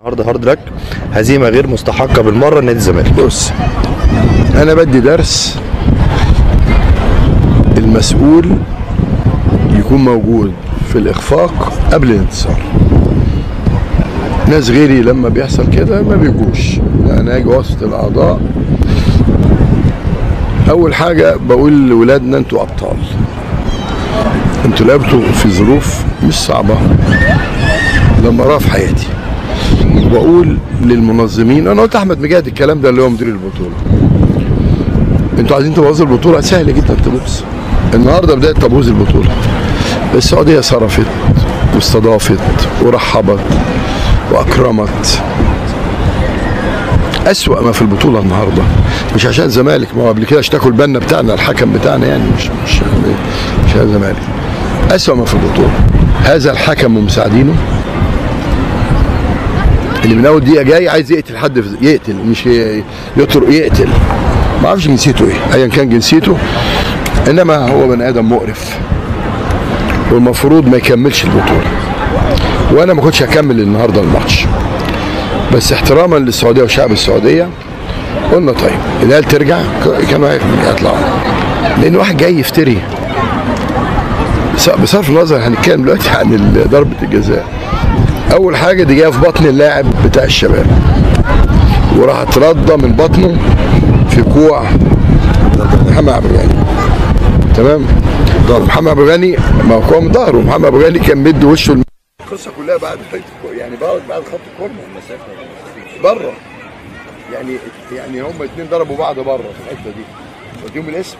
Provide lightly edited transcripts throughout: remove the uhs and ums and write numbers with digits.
النهارده hard luck، هزيمة غير مستحقه بالمرة لنادي الزمالك. بص، انا بدي درس المسؤول يكون موجود في الاخفاق قبل الانتصار. ناس غيري لما بيحصل كده ما بيجوش، لا انا اجي وسط الاعضاء. اول حاجة بقول لولادنا انتوا ابطال، انتوا لعبتوا في ظروف مش صعبة لما اراها في حياتي. وبقول للمنظمين، انا قلت احمد مجاهد الكلام ده اللي هو مدير البطولة، انتوا عايزين تبوظوا البطولة، سهل جدا تبوظ. النهارده بدات تبوظ البطولة. السعودية صرفت واستضافت ورحبت واكرمت. اسوأ ما في البطولة النهارده مش عشان الزمالك، ما هو قبل كده اشتكوا البنا بتاعنا الحكم بتاعنا، يعني مش الزمالك. اسوأ ما في البطولة هذا الحكم ومساعدينه اللي من اول دقيقة جاي عايز يقتل حد، يقتل مش يطرق، يقتل. ما اعرفش جنسيته ايه، ايا كان جنسيته، انما هو بني ادم مقرف والمفروض ما يكملش البطولة. وانا ما كنتش هكمل النهارده الماتش، بس احتراما للسعودية وشعب السعودية قلنا طيب العيال ترجع، كانوا هيطلعوا، لان واحد جاي يفتري. بصرف النظر هنتكلم دلوقتي عن ضربه الجزاء. اول حاجة دي جاية في بطن اللاعب بتاع الشباب، وراح اتردى من بطنه في كوع محمد عبد الغني. تمام؟ محمد عبد الغني ما هو كوع من ظهره، محمد عبد الغني كان مد وشه. القصة كلها بعد يعني بعد خط الكورنر بره، يعني هم اتنين ضربوا بعض بره في الحتة دي، وديهم الاسم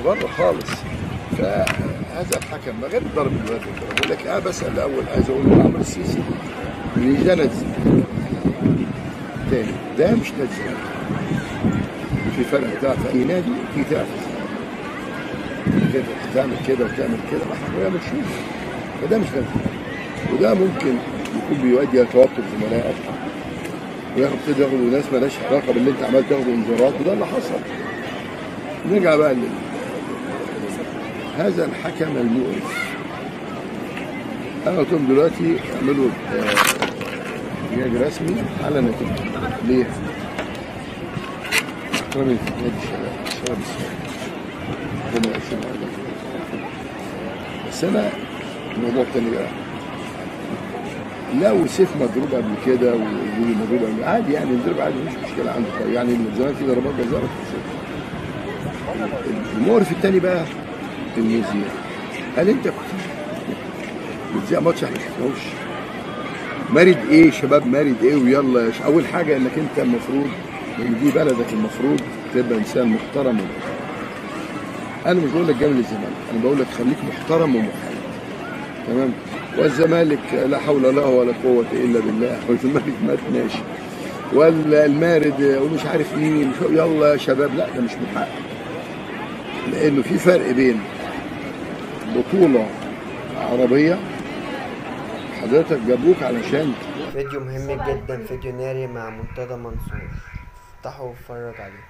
بره خالص. فهذا الحكم ما غير ضرب الواد، بقول لك انا بسال الاول، عايز اقول لعمرو السيسي ان ده نادي الزمالك تاني، ده مش نادي الزمالك. في فرق بتاع في اي نادي، في تعرف تعمل كده وتعمل كده، ما احنا بنشوف. فده مش نادي الزمالك، وده ممكن يكون بيؤدي الى توتر زملائك، وياخد ياخدوا ناس مالهاش علاقة باللي انت عمال تاخده انذارات، وده اللي حصل. نرجع بقى هذا الحكم المقرف. انا قلت لهم دلوقتي اعملوا احتجاج رسمي على نتيجة. ليه؟ احترامي نادي الشباب، الشباب السعودي هم النهارده، بس انا الموضوع التاني بقى، لو سيف مضروب قبل كده وجولي مضروب قبل عادي، يعني الضرب عادي مفيش مشكلة عنده، يعني زمان في ضربات جزاء ما بتتحسبش. المقرف التاني بقى المذيع، قال انت كنت بتذيع ماتش احنا ما شفناهوش. مارد ايه شباب، مارد ايه، ويلا. اول حاجة انك انت المفروض لان دي بلدك، المفروض تبقى انسان محترم ومحايد. انا مش بقول لك جامل الزمالك، انا بقول لك خليك محترم ومحايد. تمام؟ والزمالك لا حول له ولا قوة الا بالله، والزمالك مات ماشي، ولا المارد ومش عارف مين، يلا يا شباب، لا ده مش من حقك. لانه في فرق بين بطولة عربية حضرتك جابوك علشان فيديو مهم جدا، فيديو ناري مع مرتضى منصور، افتحوا واتفرج عليه.